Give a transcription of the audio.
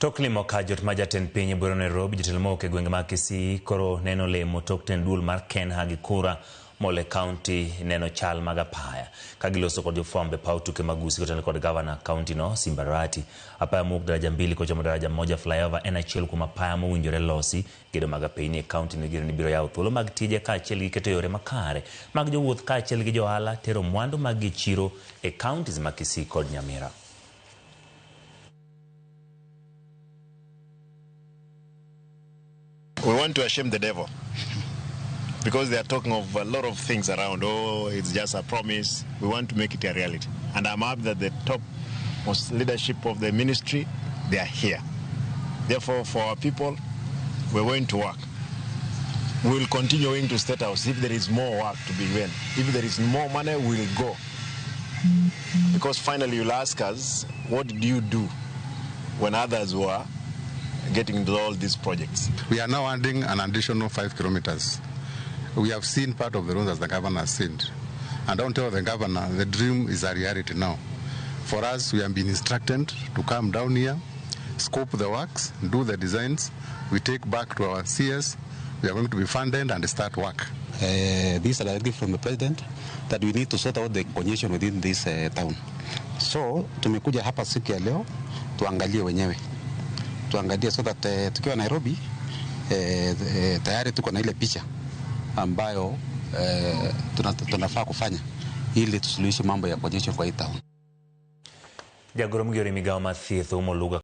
Tok limo kajot ma jatend piny e bwero Nairobi, jotelo mowuok e gwenge mag Kisii koro neno lemo tok tend duol mar KeNHA gi kura mole kaunti neno chal mag apaya. Ka giloso kod jofwambo e paw tuke mag Gusii kotenore kod gavana kaunti no Simba Arati. Apaya mowuok daraja mbili kochomo daraja moja flyover en achiel kuom apaya mowinjore losi. Gedo mag apeyni e kaunti no igeno ni biro yawo thuolo mag tije kaachiel gi keto yore makare mag jowuoth kaachiel gi johala tero mwandu mag gi chiro e counties ma Kisii kod Nyamira. We want to shame the devil because they are talking of a lot of things around. Oh, it's just a promise. We want to make it a reality. And I'm happy that the top most leadership of the ministry, they are here. Therefore, for our people, we're going to work. We will continue going to State House if there is more work to be done. If there is more money, we'll go. Because finally you'll ask us, what did you do when others were getting into all these projects? We are now adding an additional 5 kilometers. We have seen part of the roads as the governor has seen. And don't tell the governor, the dream is a reality now. For us, we have been instructed to come down here, scope the works, do the designs. We take back to our CS. We are going to be funded and start work. This is a directive from the president that we need to sort out the congestion within this town. So tumekuja hapa siku ya leo tuangalie wenyewe, tuangalie so that tukiwa Nairobi tayari tuko na ile picha ambayo tunafaa kufanya ili tusuluhishe mambo ya congestion kwa hii town. Jagoro migori migawo mar thieth Oumo Luga.